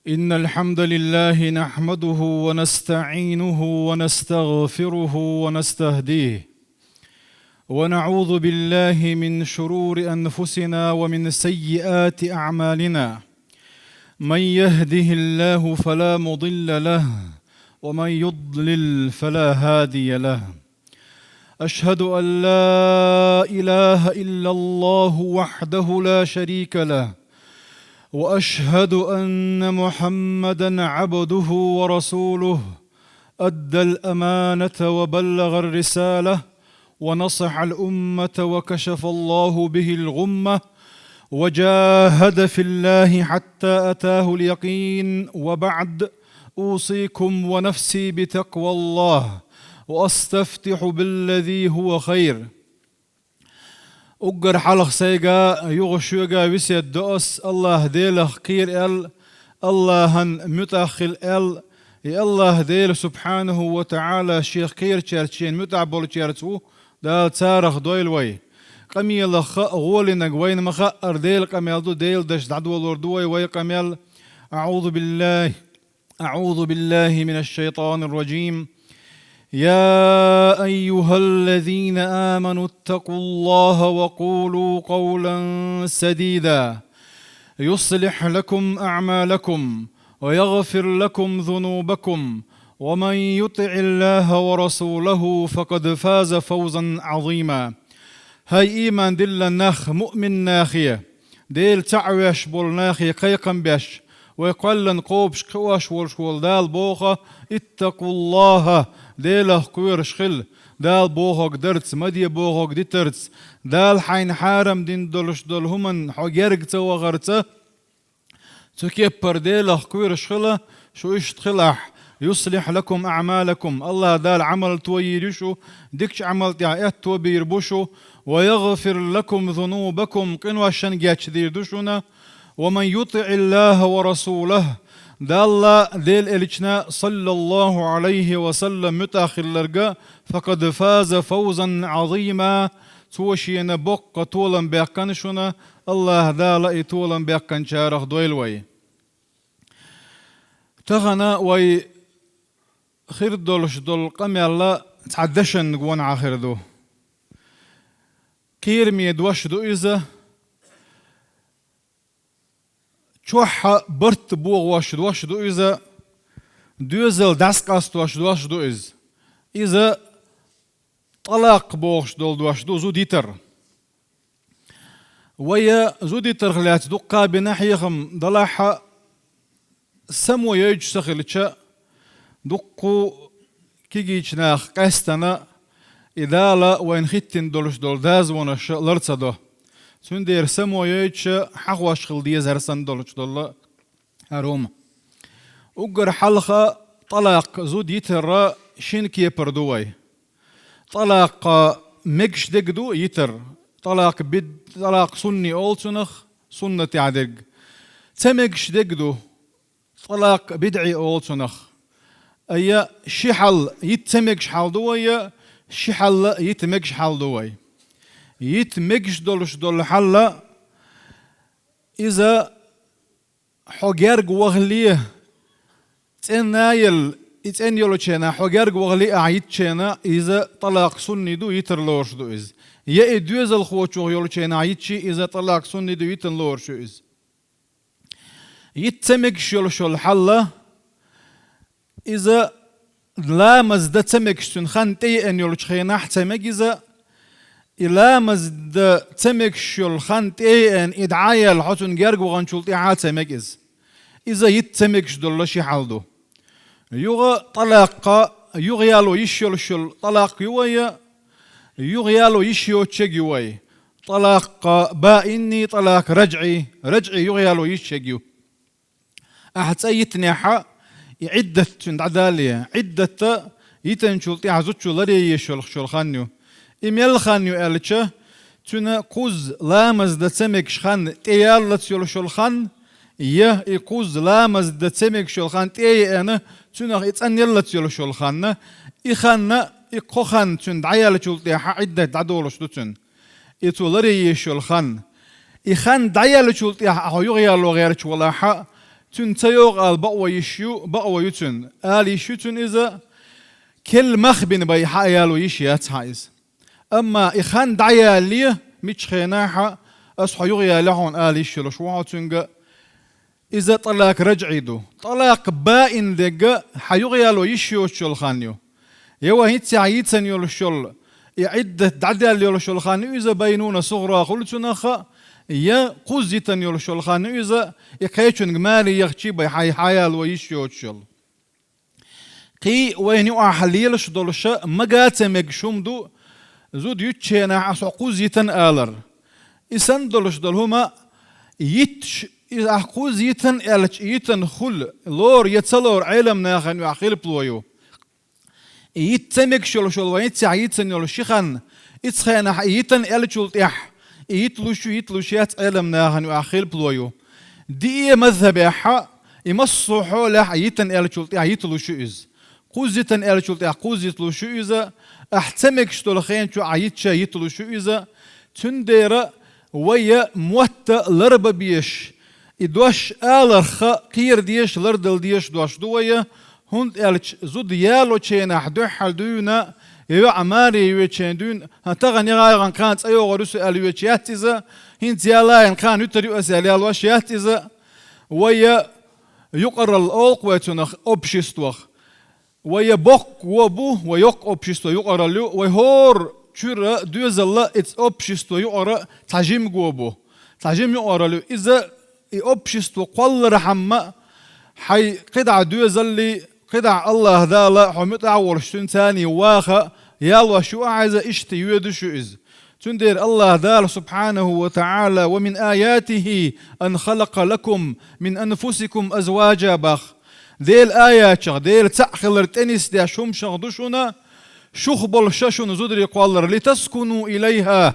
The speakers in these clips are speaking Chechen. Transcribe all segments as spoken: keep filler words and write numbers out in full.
إن الحمد لله نحمده ونستعينه ونستغفره ونستهديه، ونعوذ بالله من شرور أنفسنا ومن سيئات أعمالنا. من يهده الله فلا مضل له، ومن يضلل فلا هادي له. أشهد أن لا إله إلا الله وحده لا شريك له، وأشهد أن محمدا عبده ورسوله، أدى الأمانة وبلغ الرسالة، ونصح الأمة وكشف الله به الغمة، وجاهد في الله حتى أتاه اليقين، وبعد، أوصيكم ونفسي بتقوى الله، وأستفتح بالذي هو خير. Уггар хьалха сайга, юха шуьга весет до ас, АллахӀ Делах кхера аьлла, АллахӀан муьтӀахь хила аьлла, и АллахӀ Дела субхьанаху ва таӀала Шех кхерачаьрца, Шена муьтӀахь болчаьрца ву, Дала царах дойла вай. Къамелах а гӀолинарг вайна ма хаъара Делан къамел ду, Делан дош дӀадолор ду вай, вай къамел. أعوذ بالله أعوذ بالله من الشيطان الرجيم. يا أيها الذين آمنوا اتقوا الله وقولوا قولا سديدا يصلح لكم أعمالكم ويغفر لكم ذنوبكم ومن يطع الله ورسوله فقد فاز فوزا عظيما. ХӀай ийман дилла нах, муъмин нахе, Дела цхьаъ веш болу нахе кхайкхам беш, вай кхоьллина кхобуш кхиош волуш волу Дала боху: «اتقوا الله», Делах кхоьруш хила, Дала бохург дарца, ма де бохург дитарца, Дала хьайна хьарам дина долуш долу хӀуманна хьо герга ца вахарца, цу кеппара Делах кхоьруш хила, шу иштта хилахь. «يصلح لكم أعمالكم», АллахӀ Дала Ӏамал тойийр ю шу, дикачу Ӏамал тӀехь аьтто бийр бу шу, «ويغفر لكم ذنوبكم», къиношна гечдийр ду шуна, «ومن يطع الله ورسوله», Далла, Делан Элчана, саллаллаху Ӏалайхи ва саллам, муьтӀахь хилларга, «فقد فاز فوزا عظيما», цо шена боккха толам баьккхина шуна, АллахӀ Дала и толам баьккхинчарах дойла вай. Тахана вай хир долуш долу къамел цхьа дашан гонахь хир ду. Кхераме дош ду иза, чохь барт богӀош дош ду иза, доьзал дӀасакъастош дош ду иза. Иза тӀалакъ бохуш долу дош ду, зуда йитар. Вай зуда йитарх лаьцна дуккха а бина хьехам далахь а, само йойтуш ца хилча, дуккха а кегийчу наха къаьстина и Дала вайна хӀиттина долуш долу дозанаш лар ца до. Цундела само йойтуш хьахош хила дезар санна долуш долу хӀара хӀума. Уггар хьалха тӀалакъ, зуда йитар, шина кепара ду вай. ТӀалакъ мегаш дерг ду йитар. ТӀалакъ бид-, тӀалакъ сунни олу цунах, суннатехь дерг. Ца мегаш дерг ду, тӀалакъ бидӀи олу цунах. Айя, ши хьал: йита ца мегаш хьал ду вай, я ши хьал йита мегаш хьал ду вай. Йита мегаш долуш долу хьал, иза хьо герга вахале, цӀена а елла, и цӀена йолчу хенахь хьо герга вахале ахь йитча, иза тӀалакъ сунни ду, йитар лоруш ду иза. Я и доьзалхочух йолчу хенахь йитча, иза тӀалакъ сунни ду, йитан лоруш ю иза. Йита ца мегаш йолуш йолу хьал, иза ламаз дан ца мегаш, цуьнан хан тӀееана йолчу хенахь ца мега иза, и ламаз дан ца мегаш йолу хан тӀееана, и дӀа а яьлла, хьо цунна герга ваханчул тӀаьхьа ца мега иза. Иза йита ца мегаш долу ши хьал ду. Юха тӀалакъ, юхаяло йиш йолуш йолу тӀалакъ ю вай, юхаяло йиш йоцуш ерг ю вай. ТӀалакъ баинни, тӀалакъ раджӀи, раджӀи юхаяло йиш ерг ю. Ахь цӀа йитинехь, и Ӏиддат цуьнан дӀадале, Ӏиддат йитинчул тӀаьхьа зудчо ларъеш йолуш йолу хан ю. И мел хан ю аьлча, цуьнан кхузза ламаз дан ца мегаш хан тӀеяллалц йолуш йолу хан, я и кхузза ламаз дан ца мегаш йолу хан тӀееана, цуьнах и цӀанъяллалц йолуш йолу хан, и хан, и кхо хан цуьнан дӀаяьллачул тӀаьхьа Ӏиддат дӀадолуш ду цуьнан. И цо ларъеш йолу хан. И хан дӀаяьллачул тӀаьхьа ахьа юхаяло гӀерташ валахь, цуьнан ца йогӀу ала бакъо йиш ю, бакъо ю цуьнан, ала йиш ю цуьнан иза, керла мах бина бай хьа а яло йиш яц хьан иза. Амма и хан дӀаялале, миччахьа хенахь а, ас хьо юхаялайо хьуна ала йиш йолуш ву хьо цуьнга, иза тӀалакъ раджӀи ду. ТӀалакъ баин дерг хьан юхаяло йиш йоцуш йолу хан ю. Я вай хӀинцца хьан йийцина йолуш йолу, и Ӏиддат дӀадаьлла йолуш йолу хан ю иза, байнуна сугӀра хуьлу цунах а, я кхузза йитина йолуш йолу хан ю иза, и кхечуьнга маре яхчий бай хьан, хьан яло йиш йоцуш йолу. Кхин а вайна юкъахь лелаш долуш а, мага ца мегаш хӀума ду, зуда юьтучу хенахь ас хьо кхузза йитина алар. И санна долуш долу хӀума йитташ, и ахь кхузза йитина аьлча, йитина хуьлу, лору я ца лору Ӏеламнахана юкъахь хилпало ю. И йита ца мегаш йолуш йолу вай хӀинцца хьан йийцина йолу ши хан, ицу хенахь и йитина аьллачул тӀаьхьа, и йита луш ю, йита луш яц Ӏеламнахана юкъахь хилпало ю. Диъе мазхабехь а, и массо а хьолехь а йитина аьллачул тӀаьхьа йита луш ю иза. Кхузза йитина аьллачул тӀаьхьа кхузза йита луш ю иза, ахь ца мегаш долу хен чохь а йитча йита луш ю иза. Цундела вай а мотта ларба безаш, и дош аларх а кхера дезаш, лардала дезаш дош ду вай а, хӀунда аьлча зуда ялочу хенахь дуьххьал дуьйна, я йоӀ маре йоьдучу хенахь дуьйна, хӀан тахана я гӀайгӀан кхана цӀа йогӀур ю со аьлла йоьдуш яц иза, хӀинцца ялайна кхана юьтур ю ас аьлла ялош яц иза, вай а юкъаралла олу-кх вай цунах обществах. Вай я боккха вон бу, вай йоккха общество юкъаралла ю, вай хӀора чуьра доьзалла а, иза общество юкъара цхьа жимаго бу, цхьа жима юкъаралла ю. Иза и общество кхоллархьама, хьайн кхидӀа доьзаллий, кхидӀа АллахӀ Дала хьо муьтӀахь а волуш цуьнан царний ваха ялош ю ахьа иза, иштта йоьдуш ю иза. Цундела АллахӀ Дала субхьанаху ва таӀала: «Ва мин аятихи ан халакъа лакум мин анфусикум азваджа», бах. Делан аятех, Дела цхьаъ хилар тӀе нисдеш хӀуманех ду шуна, шух болуш шуна зударий кхоллар, «литаскуну илайха».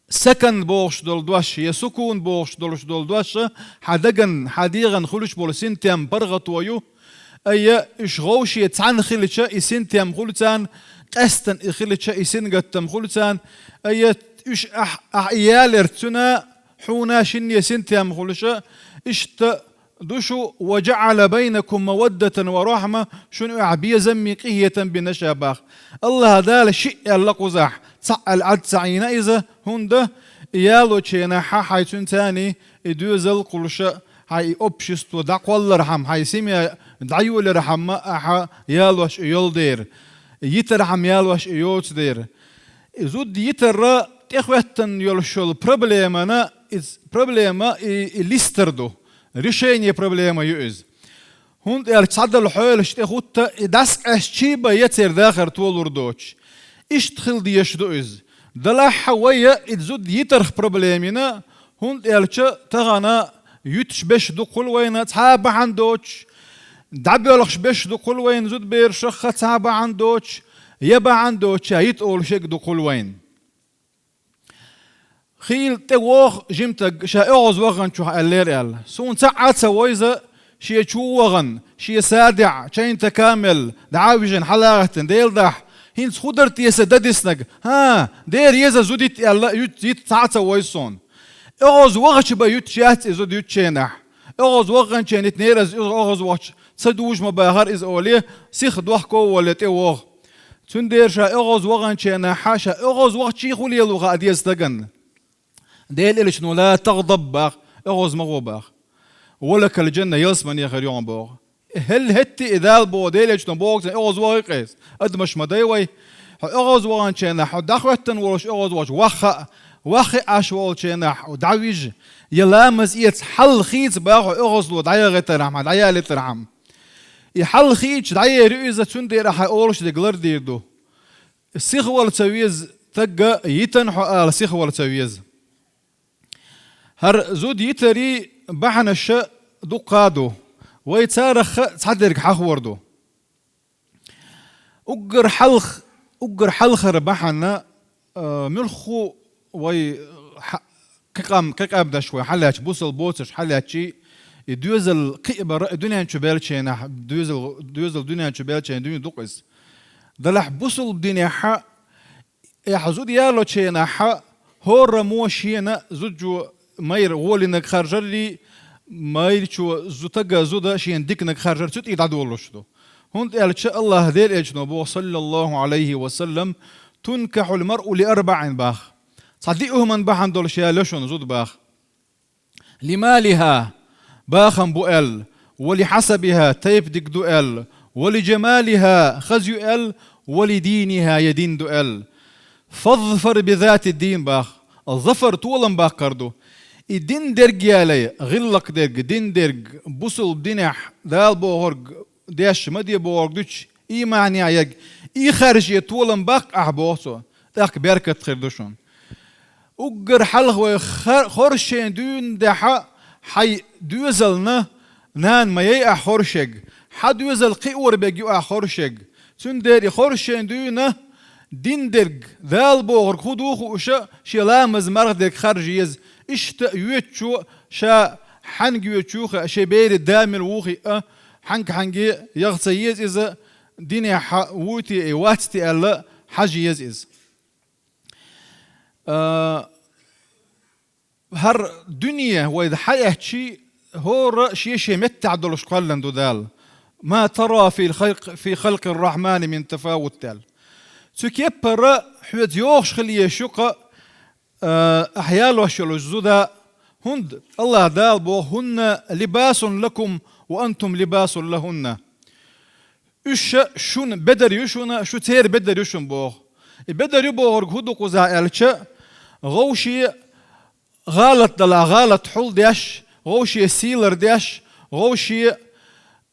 Сакан бохуш долу дош, я сукун бохуш долуш долу дош, хьан даган, хьан дегӀан хуьлуш болу синтем паргӀато ю, айя уьш гӀовше цхьаьна хилча, и синтем хуьлу царна, къаьстина и хилча, и сингаттам хуьлу царна, айя уьш ахь, ахь и яларца цуьнан, хьуна шинне синтем хуьлуш, иштта ду шу, «ва джаӀала байнакум маваддатан ва рахьма», шуна юкъахь безаммий къинхетам бина ша бах. АллахӀ Дала шиъ аьлла кхузахь, цхьаъ аьлла Ӏад ца Ӏийна иза, хӀунда и ялочу хенахь хьайн цуьнан царний и доьзал кхуллуш, хьайн и общество дӀакхоллархьама, хьайн семья дӀайолархьама ахьа ялош и йолу дера, йитархьама ялош и йоцу дера. И зуда йитарра тӀехӀоьттина йолуш йолу проблемана, иза проблема и, и листар ду, решение проблема ю иза. ХӀунда аьлча цхьадолу хьолаш тӀехӀутту, и дӀасакъаьстчий бен я церан дахар толур доцуш. Иштта хила дезаш ду иза. Делахь а вай а и зуда йитарх проблема йина, хӀунда аьлча тахана юьтуш берш дукха хуьлу вайна цхьа а бахьана доцуш, дӀабоьлхуш берш дукха хуьлу вайна зудаберашах цхьа а бахьана доцуш, я бахьана доцуш, я йита олуш ерг дукха хуьлу вайна. Хийла тӀе вогӀу жимтаг ша оьгӀаз ваханчохь аьллера аьлла: «Суна цхьа а ца войза, шен чу вахана, шен садеӀ, чайна стакан мелла, дӀа а вижина, хьала а гӀеттина, Делан дуьхьа, хӀинца хӀун дара те сан дан диснарг? ХӀан, дера еза зуда йита аьлла, йита, йита цхьа а ца войза суна». ОьгӀаз вахча бен юьтуш яц и зуда юьтучу хенахь. ОьгӀаз ваханчу хенахь йитинера иза, оьгӀаз вахча ца дужуш ма бахара иза олий, сиха дохко а воллий тӀе вогӀу. Цундела ша оьгӀаз ваханчу хенахь ша оьгӀаз вахчий хӀун лело хаа деза стаганна. Делан Элчано: «Ла тагӀдаб», бах, оьгӀаз ма гӀо, бах. «Ва лакал джанна», ялсамане хир ю хьуна, боху. ХӀетте а Дала боху, Делан Элчано боху цунна, оьгӀаз вахийкх иза. Адамаш ма дай вай. Хьо оьгӀаз ваханчу хенахь, хьо дӀахӀоьттина волуш оьгӀаз вахча, ваха а, ваха а Ӏаш волчу хенахь, хьо дӀавижа, я ламаз эца, хьал хийца, бах, хьо оьгӀазло дӀаяхийтархьама, дӀаялийтархьама. И хьал хийча дӀаер ю иза, цундела хьайн олуш дерг лардийр ду. Сихвала ца веза стаг, йитина хьо ала сихвала ца веза. ХӀара зуда йитарий бахьанаш дуккха а ду. Вай царах цхьадерг хьахор ду. Уггар хьалха, уггар хьалхара бахьана, а, муьлхха вай хьа-, кхин къам-, кхин къаьмнаш вай хьалаьцча, бусалба боцурш хьалаьцчий, и доьзал кхиабар а дуьнен чу беллачу хенахь, доьзал, доьзал дуьнен чу беллачу хенахь дуьйна ду-кх иза. Делахь бусалба динехь а, ахьа зуда ялочу хенахь а, хӀораммо шена зудчо майра гӀолинарг харжарий, майлачо зу-, тага зуда шен диканиг харжар цу тӀе дӀадолалуш ду. ХӀунда аьлча АллахӀ Дела Элчано боху, саллаллахӀу Ӏалайхи ва саллам: «تنكح المرأة لأربع», бах. Цхьа диъ хӀуманна бахьана долуш ял йо шуна зуда, бах. «لمالها», бахам бу аьлла, «ولحسبها», тайпа дика ду аьлла, «ولجمالها», хаза ю аьлла, «ولدينها», я дин ду аьлла. «فاظفر بذات الدين», бах. Зафар толам баккхар ду. И дин дерг ялай, гӀиллакх дерг, дин дерг, бусулба динехь Дала бохург деш, ма де бохург дуьтуш, ийманехь ерг, и харже толам баккха ахь, боху цо, тӀаккха беркат хир ду шуна. Уггар хьалха вай хар-, хоршен дуьйна дехьа хьайн доьзална нана ма яй ахь хоршег, хьан доьзал кхиор бег ю ахь хоршег. Цундела и хоршен дуьйна дин дерг, Дала бохург хӀун ду хууша, шен ламаз марха дерг харжа еза. Иштта йоьтучо ша хьаьнга йоьтучу хаа, шен берийн да мила ву хиъа, хьаьнга-хьаьнге яха ца еза иза, динехь вуй те, и вац те аьлла, хьажа еза иза. А, хӀара дуьне вай хьаэцчи, хӀора шен-шен меттехь долуш кхоьллина ду Дала. «ما ترى في الخلق، في خلق الرحمن من تفاوت», аьлла. Цу кеппара хьоьца йогӀуш хила езаш ю-кх, а, ахь ялош йолуш зуда, хӀунда АллахӀ Дала боху: «هن لباس لكم وأنتم لباس لهن». Уьш шуна бедар ю шуна, шу церан бедар ю шуна боху. И бедар ю бохург хӀун ду кхузахь аьлча, вовшийн гӀалат далахь, гӀалат хьулдеш, вовшийн сий лардеш, вовшийн,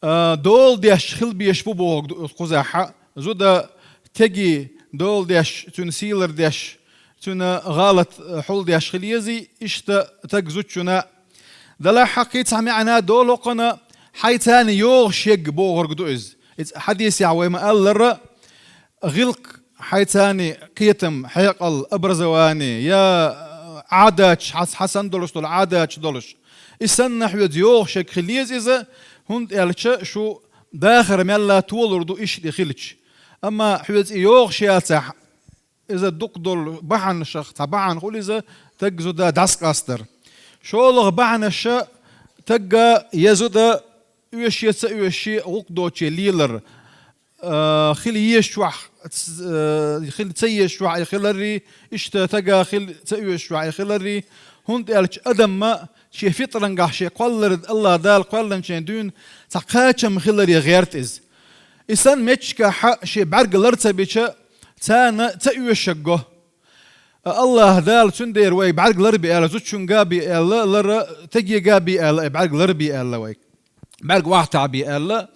а, дола деш хила безаш бу бохург ду кхузахь. Зуда теге дола деш, цуьнан сий лардеш, цуьнан гӀалат, а, хьулдеш хила езий, иштта таг зудчунна. Делахь хьан кхин цхьа маьӀна долу хӀокхуна, хьайца йогӀуш ерг бохург ду иза. Иза хьадисехь вай ма-аллара, гӀиллакх, хьайца кхетам, хьекъал, образование, я Ӏадаташ, хьан, хьан санна долуш долу Ӏадаташ долуш. И санна хьоьца йогӀуш ерг хила еза иза, хӀунда аьлча шу дахар мелла толур ду иштта и хилча. Амма хьоьца и йогӀуш яцахь, иза дукха долу бахьанашах цхьа бахьана хуьлу иза, таг зуда дӀасакъастар. ШолгӀа бахьанаш: тага я зуда оьшуш я ца оьшуш гӀуллакх доцуш лелар, а, хила езачохь, ц-, а, хила ца езачохь и хиларий, иштта тага хила ца оьшачохь и хиларий, хӀунда аьлча адамна шен фитрангахь, шен кхоллар, АллахӀ Дала кхоьллинчу дуьйна цхьа кхачам хиларе гӀерта иза. И санна меттигашкахь шен бӀаьрг лар ца бича, царна ца оьшург го. А АллахӀ Дала цундела вай бӀаьрг лар бе аьлла, зудчуьнга бе аьлла, лар тегега бе аьлла, и бӀаьрг лар бе аьлла вай. БӀаьрг вахьтахь бе аьлла.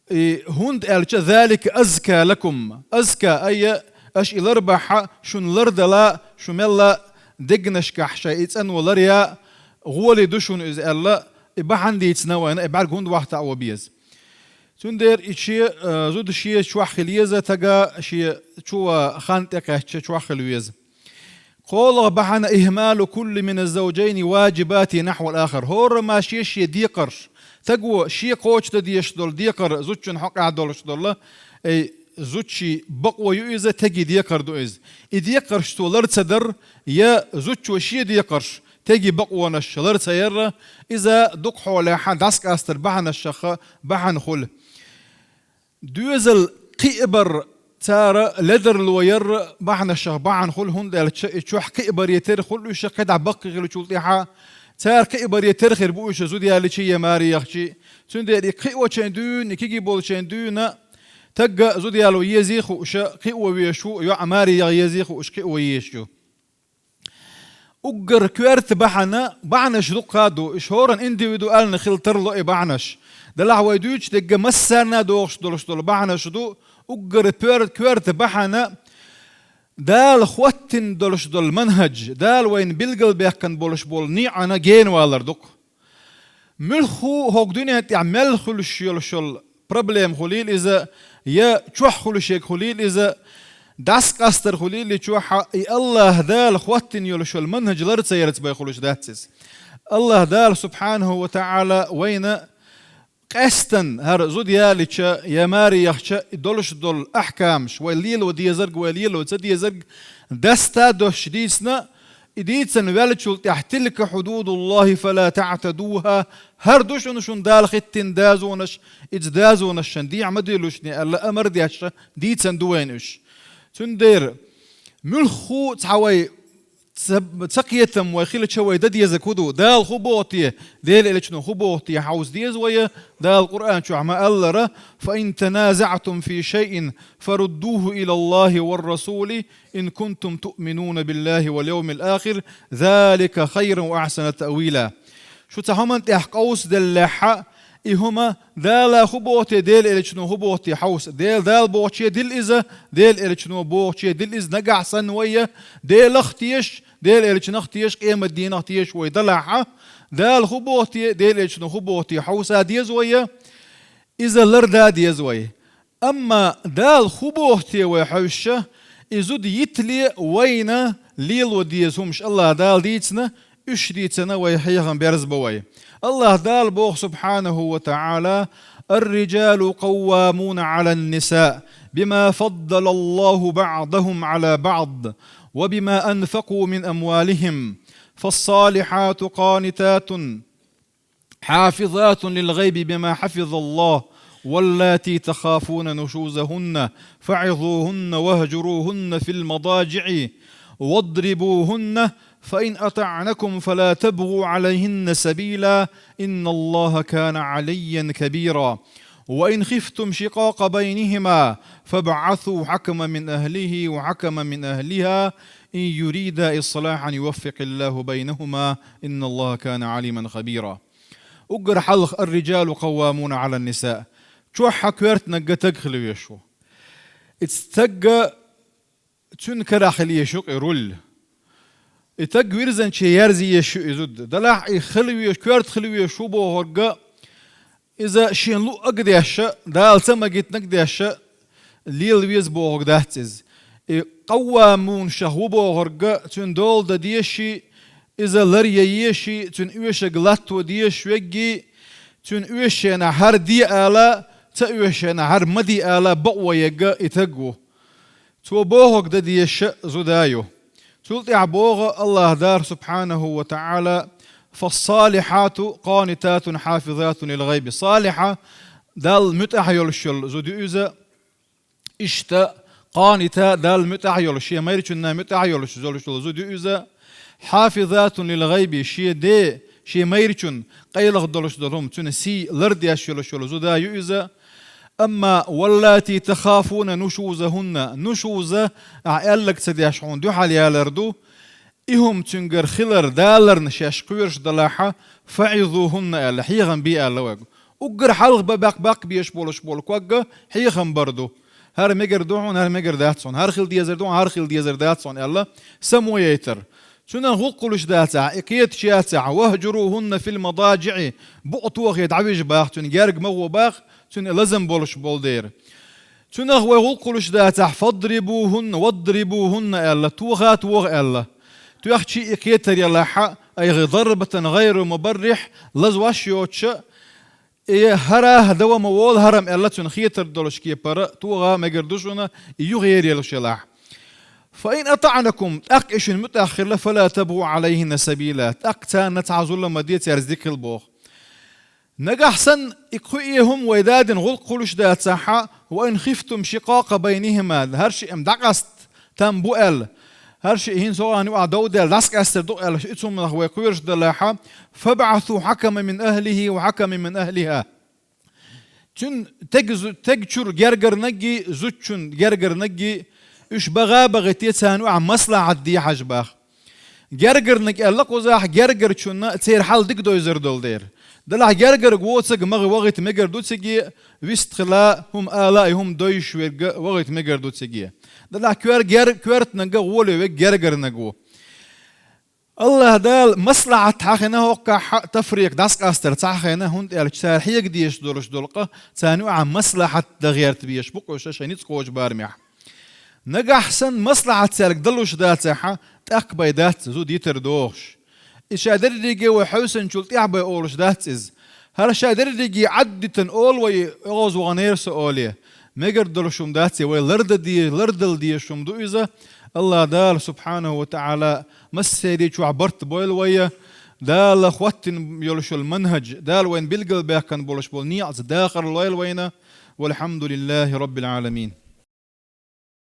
И хӀунда аьлча: «ذلك أزكى لكم». Азка, айя, аша и лар бахьа, шуна лардала, шу мелла дегнашкахь шайн и цӀано ларъя, гӀоле ду шуна иза аьлла, и бахьана дийцина вайна, и бӀаьрг хӀунда вахьтахь ван беза. Цундела и шен, а, зуда шен чохь хила еза, тага шен чу ван хан тӀекхаьчча чохь хила веза. КхоалгӀа бахьана: «إهمال كل من الزوجين واجباته نحو الآخر». ХӀора ма шен-шен декхарш. Таго шен кхочушдан дезаш долу декхар зудчун хьокъехь долуш долу, ай, зудчий бакъо ю иза, теги декхар ду иза. И декхарш цо лар ца дар, я зудчо шен декхарш, теги бакъонаш лар ца яр, иза дукха хьолехь дӀасакъастар бахьанашха бахьана хуьлу. Доьзал кхиабар цара ледарло яр бахьанашха бахьана хуьлу, хӀунда аьлча и чохь кхиабаре тера хуьлу уьш кхидӀа баккхий хиллачул тӀаьхьа. Цара кхиабаре тера хир бу уьш зуда ялийча я маре яхча. Цундела и кхиочун дуьйна, и кегий болчун дуьйна тагга зуда яло езий хууш кхио везаш ву, йоӀ маре яха езий хууш кхио езаш ю. Уггар коьрта бахьана, бахьанаш дуккха а ду, уьш хӀоранна индивидуально хила тарло и бахьанаш. Делахь вай дуьйцуш дерг массарна а догӀуш долуш долу бахьанаш ду, уггар пер-, коьрта бахьана Дала хӀоттина долуш долу манхӀаж, Дала вайна билгалбаьккхина болуш болу ниӀана генавалар ду-кх. Муьлхха а хӀокху дуьнен тӀехь мел хуьлуш йолуш йолу проблема хуьлийла иза, я чохь хуьлуш ерг хуьлийла иза, дӀасакъастар хуьлийла и чохь, и АллахӀ Дала хӀоттина йолуш йолу манхӀаж лар ца ярца бен хуьлуш дац иза. АллахӀ Дала, субхьанаху ва таӀала, вайна къаьстина хӀара зуда ялийча я маре яхча, и долуш долу ахькамаш, вай лело дезарг, вай лело ца дезарг, даста а доцуш дийцина, И дийцина ваьллачул тӀехьа: «تلك حدود الله فلا تعتدوها». ХӀара ду шуна, шуна Дала хӀиттийна дозанаш, иза дозанаш шун дехьа ма диллалаш, аьлла, амар деш, дийцина ду вайна уьш. Цундела муьлхха а цхьа вай ца, ца кхетам вай хилча, вай дан дезаг хӀун ду? Дала хӀун боху те, Делан Элчано хӀун боху те хьовса деза вай, Дала Къуръан чохь ма-аллара: «فإن تنازعتم في شيء فردوه إلى الله والرسول إن كنتم تؤمنون بالله واليوم الآخر ذلك خير وأحسن تأويلا». Шу цхьа хӀуманна тӀехь къовсаделлехь, и хӀума Дала хӀун боху те, Делан Элчано хӀун боху те хьовса. Дела Дала бохуче дилла иза, Делан Элчано бохуче дилла иза, нагахь санна вай Делах тешаш, Делан Элчанах тешаш, къематдийнах тешаш вай далахь, Дала хӀун боху те, Делан Элчано хӀун боху те хьовса деза вай, иза ларда деза вай. Амма Дала хӀун боху те вай хьовсуш, и зуда йитале вайна лело деза хӀумаш АллахӀа Дала дийцина, уьш дийцина вай хьехам берзабо вай. АллахӀа Дала боху, سبحانه وتعالى: «الرجال قوامون على النساء بما فضل الله بعضهم على بعض وبما أنفقوا من أموالهم فالصالحات قانتات حافظات للغيب بما حفظ الله واللاتي تخافون نشوزهن فعظوهن واهجروهن في المضاجع واضربوهن فإن أطعنكم فلا تبغوا عليهن سبيلا إن الله كان عليا كبيرا وإن خفتم شقاق بينهما فابعثوا حكما من أهله وحكما من أهلها إن يريدا إصلاحا يوفق الله بينهما إن الله كان عليما خبيرا». Уггар хьалха: «الرجال قوامون على النساء». Чохь а коьртаниг стаг хила везаш ву. Иза стаг, цуьнан карахь хила езаш ю-кх и руль. И стаг вирзинче ерза езаш ю и зуда. Делахь и хила везаш, коьрта хила везаш ву бохург, иза шен луъург деш, Дала ца магийтинарг деш, лела веза бохург дац иза. И къаввамунаш ву бохург, цуьнан дола дан дезаш, иза ларъян езаш, цуьнан оьшург латто дезаш верг, цуьнан оьшучу хенахь хӀара де ала, ца оьшучу хенахь хӀара ма де ала бакъо ерг и стаг ву. Цо бохург дан дезаш зуда ю. Цул тӀаьхьа боху АллахӀа Дала, سبحانه وتعالى: «فالصالحات قانتات حافظات للغيب». Салихьа, Далла муьтӀахь йолуш йолу зуда ю иза, иштта къанита, Далла муьтӀахь йолуш, шен майрачунна муьтӀахь йолуш, йолуш йолу зуда ю иза, حافظات للغيب, шен де, шен майрачун къайлаха долуш долу хӀума, цуьнан сий лардеш йолуш йолу зуда ю иза. Амма «واللاتي تخافون نشوزهن», нушуза, ахь аьлларг ца деш хьуна дуьхьал ялар ду, и хӀума цуьнгара хилар даларна шаьш кхоьруш далахь, «فعظوهن» аьлла, хьехам бе аьлла вайга. Уггар хьалха бан баккха баккха безаш болуш болу ког хьехам бар ду. ХӀара мегар ду хьуна, хӀара мегар дац хьуна, хӀара хила дезар ду хьуна, хӀара хила дезар дац хьуна аьлла, само яйтар. Цуьнан гӀуллакх хуьлуш дацахь, и кхеташ яцахь, «واهجروهن في المضاجع», букъ тохе дӀавижа боху, цуьнан герга ма гӀо боху, цуьнан лазам болуш болу дера. Цуьнах вай гӀуллакх хуьлуш дацахь, «فاضربوهن», «واضربوهن» аьлла, тоха а тоха аьлла. Тоьхча и кхетар ялахь, «أي ضربة غير مبرح», лазош йоцуш, и хӀара а дан ма волу хӀара-м аьлла, цуьнан хетар долуш кепара тоха мегар ду шуна, и юхаералуш ялахь. «فإن أطعنكم», тӀаккха и шуна муьтӀахь хилла, «فلا تبغوا عليهن سبيلا», тӀаккха царна цхьа зулам ма де, цаьрца дика хила боху. Нагахь санна и кху и хӀума вай дадина гӀуллакх хуьлуш дацахь, «وإن خفتم شقاق بينهما», хӀара шиъ-м дӀакъаста там бу аьлла, хӀара шиъ хӀинца хӀокхарна юкъахь дов даьлла дӀасакъастар ду аьлла, и цу хӀуманах вай кхоьруш далахь, «فابعثوا حكما من أهله وحكما من أهلها». Цуьнан тег-, зу-, тега чуьра гергарниг а, зудчун гергарниг а, уьш баха а бахийта, царна юкъахь маслахьат де хьажа боху. Гергарниг аьлла кхузахь гергарчунна церан хьал дика довзар долу дера. Делахь гергарг воцург ма вахийта мегар ду цига, вистхила, хӀума ала а, и хӀума довзуш верг вахийта мегар ду цига. Делахь коьр-, гер-, коьртаниг гӀоле верг гергарниг ву. АллахӀа Дала маслахьат хьахийна хӀокхахь, тафрикъ, дӀасакъастар ца хьахийна, хӀунда аьлча цара хьега дезаш долуш долу къа, царна юкъахь маслахьат дан гӀерта безаш бу-кх уьш шайн ницкъ кхочу барамехь. Нагахь санна маслахьат цаьрга далуш дацахь, тӀаккха бен дац зуда йитар дохуш. Иза ша дерриге вай хьевсинчул тӀаьхьа бен олуш дац иза. ХӀара ша дерриге Ӏадда дитина олу вай, оьгӀаз ваханера со олий. Мегар долуш хӀума дац и, вай лардан де-, лардала дезаш хӀума ду иза. АллахӀ Дала, субхьанаху ва таӀала, массеран чохь барт бойла вай, Дала хӀоттийна йолуш йолу манхӀаж, Дала вайна билгалбаьккхина болуш болу некъаца дахар лойла вайна. ВалхьамдулиллахӀи Раббил Ӏаламин.